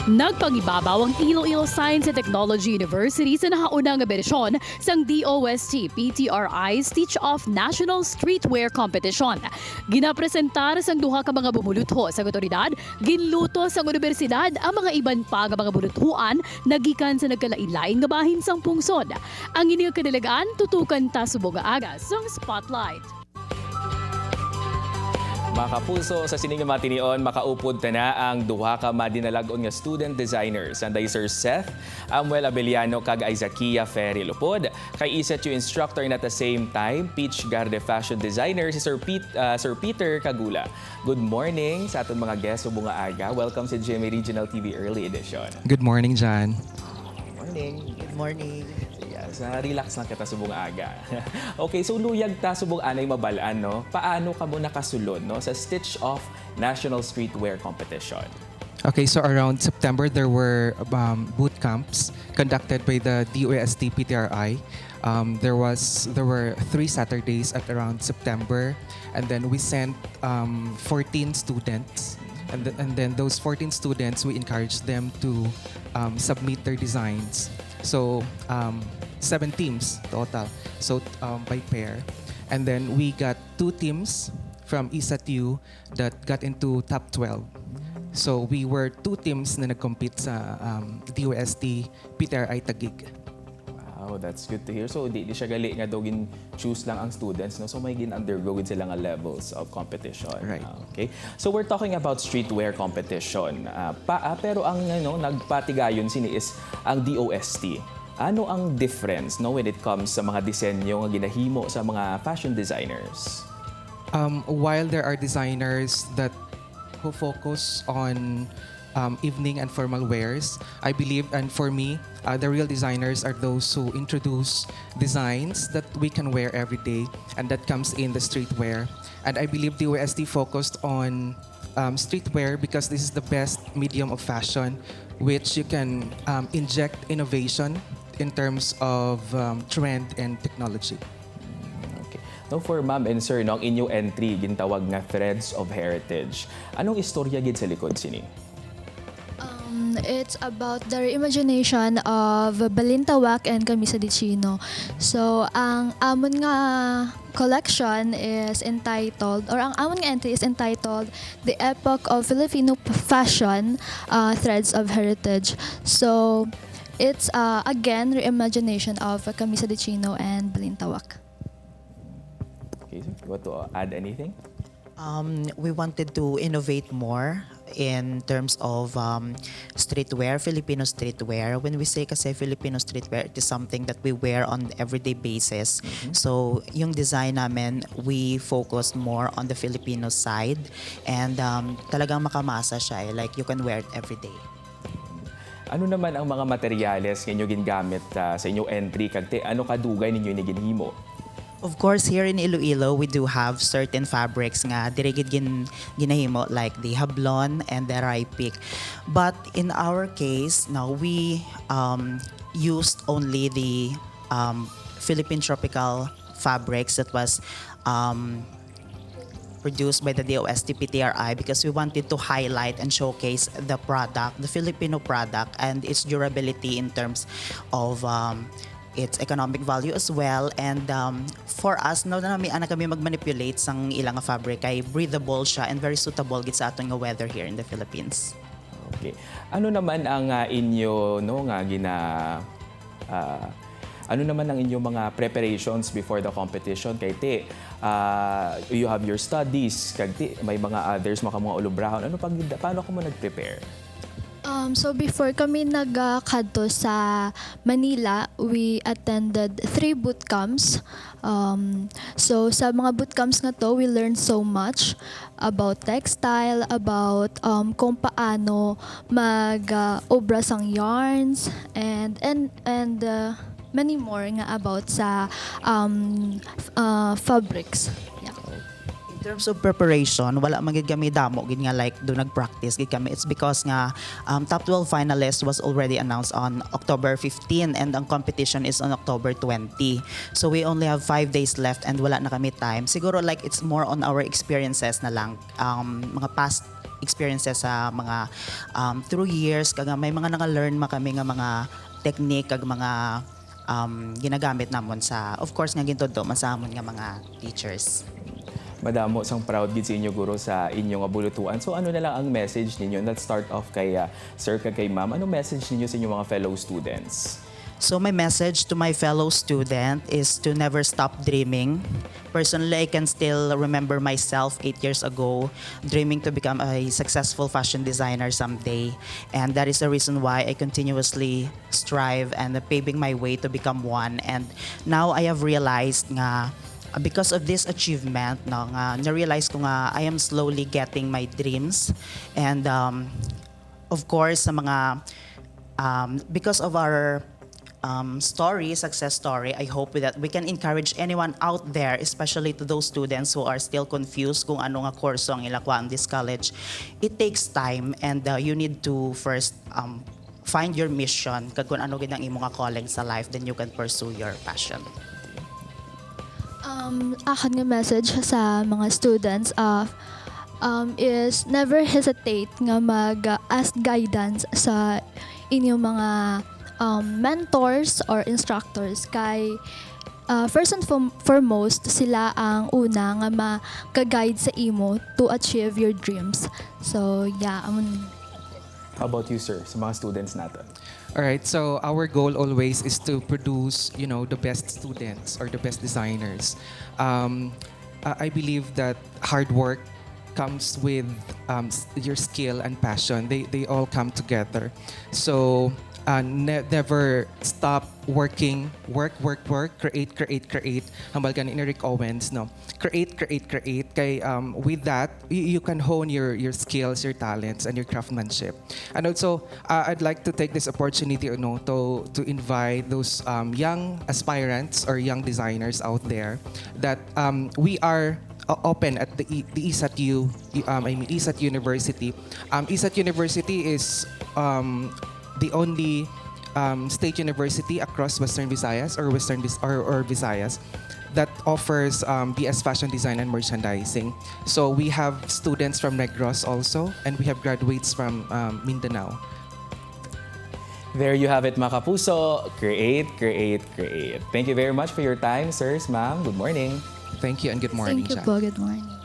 Nagpangibabaw ang Iloilo Science and Technology University sa nahauna nga bersyon sang DOST PTRI Stitch Off National Streetwear Competition. Ginapresentar sang duha ka mga bumulutho sa otoridad, ginluto sang universidad ang mga iban pa nga mga buluthuan nagikan sa nagkalain-lain nga bahin sang pungsod. Ang ini nga kadalagaan tutukan ta subong nga aga sang Spotlight. Mga kapuso, sa sining nga matinion, makaupod ta na ang duha ka madinalag-on nga student designers. Anday Sir Seth Amuel Abeliano kag Isaiah Ferry Lupod. Kay ISATU instructor and at the same time, Peach Garde fashion designer si Sir Peter Cagula. Good morning sa aton mga guests subong nga aga. Welcome sa GMA Regional TV Early Edition. Good morning, John. Morning. Good morning. Yes, relax lang kita subong aga. Okay, so luyag ta subong anay mabalaan, no? Paano ka mo nakasulod, no, sa Stitch Off National Streetwear Competition? Okay, so around September, there were boot camps conducted by the DOST PTRI. There were three Saturdays at around September, and then we sent 14 students, and then those 14 students, we encouraged them to submit their designs. So seven teams total, so by pair, and then we got two teams from ISATU that got into top 12. So we were two teams na nag-compete sa DOST PTRI Taguig. Wow, that's good to hear. So, di siya gali nga daw gin-choose lang ang students, no? So, may gin-undergo gid sila nga levels of competition. Right. Okay. So, we're talking about streetwear competition. Pero ang ano, nagpatigayon sini is ang DOST. Ano ang difference, no, when it comes sa mga disenyo nga ginahimo sa mga fashion designers? While there are designers that who focus on evening and formal wears, I believe, and for me, the real designers are those who introduce designs that we can wear every day, and that comes in the streetwear. And I believe DOST focused on streetwear because this is the best medium of fashion, which you can inject innovation in terms of trend and technology. Okay. No, for ma'am and sir, no, ang inyong entry gintawag nga Threads of Heritage. Anong istorya gid sa likod sini? It's about the reimagination of Balintawak and Camisa de Chino. So, ang amon nga collection is entitled, or ang amon nga entry is entitled, The Epoch of Filipino Fashion, Threads of Heritage. So, it's again, reimagination of Camisa de Chino and Balintawak. Okay, sir. You want to add anything? We wanted to innovate more in terms of streetwear, Filipino streetwear. When we say kasi Filipino streetwear, it is something that we wear on everyday basis. So, yung design namin, we focused more on the Filipino side and talagang makamasa siya eh. Like, you can wear it every day. Ano naman ang mga materyales nga inyo gingamit sa inyong entry kag te ano kadugay ninyo ini ginhimo? Of course, here in Iloilo, we do have certain fabrics nga diri gid ginahimo like the hablon and the rice. But in our case, now we used only the Philippine tropical fabrics that was produced by the DOST PTRI because we wanted to highlight and showcase the product, the Filipino product, and its durability in terms of its economic value as well. And for us, no, na ana kami mag-manipulate sang ilang nga fabric ay breathable siya and very suitable gid sa aton nga weather here in the Philippines. Okay. Ano naman ang inyo no nga gina ano naman ang inyong mga preparations before the competition kay te you have your studies kag ti may mga others maka mga ulubrahon, ano pag paano ka mo nag-prepare? So before kami nagkadto sa Manila, we attended three boot camps. So sa mga boot camps nga to, we learned so much about textile, about kung paano mag-obra sang yarns and many more nga about sa fabrics. Yeah. In terms of preparation, wala man gid kami damo gid nga like do nag-practice gid kami. It's because nga top 12 finalist was already announced on October 15 and ang competition is on October 20. So we only have 5 days left and wala na kami time. Siguro like it's more on our experiences na lang. Mga past experiences sa mga through years kag may mga naka-learn ma kami nga mga technique kag mga ginagamit namon sa, of course, nga gintudlo man sa amon nga mga teachers. Madamo sang proud gid sa inyo guro sa inyong bulutuan. So ano na lang ang message ninyo? Let's start off kay sir kag kay ma'am. Ano message ninyo sa inyong mga fellow students? So my message to my fellow student is to never stop dreaming. Personally, I can still remember myself 8 years ago dreaming to become a successful fashion designer someday. And that is the reason why I continuously strive and paving my way to become one. And now I have realized nga because of this achievement, no, nga na-realize ko nga I am slowly getting my dreams. And of course, sa mga because of our story, success story, I hope that we can encourage anyone out there, especially to those students who are still confused kung ano nga kurso ang ila kuhaan this college. It takes time and you need to first find your mission kag kung ano gid ang imong nga calling sa life, then you can pursue your passion. Akon nga message sa mga students is never hesitate nga mag-ask guidance sa inyong mga mentors or instructors kay first and foremost, sila ang una nga maka-guide sa imo to achieve your dreams. So yeah. How about you, sir, sa mga students natin? All right. So our goal always is to produce the best students or the best designers. I believe that hard work comes with your skill and passion. They all come together. So never stop working. Work, work, work. Create, create, create. Hambal gani ni Rick Owens, no? Create, create, create. Kay with that, you can hone your skills, your talents, and your craftsmanship. And also, I'd like to take this opportunity to invite those young aspirants or young designers out there that we are open at the ISAT U, I mean ISAT University. ISAT University is the only state university across Western Visayas or Western Vis- or Visayas that offers BS Fashion Design and Merchandising. So we have students from Negros also, and we have graduates from Mindanao. There you have it, mga kapuso. Create, create, create. Thank you very much for your time, sirs, ma'am. Good morning. Thank you and good morning, Thank you Jack. Po. Good morning.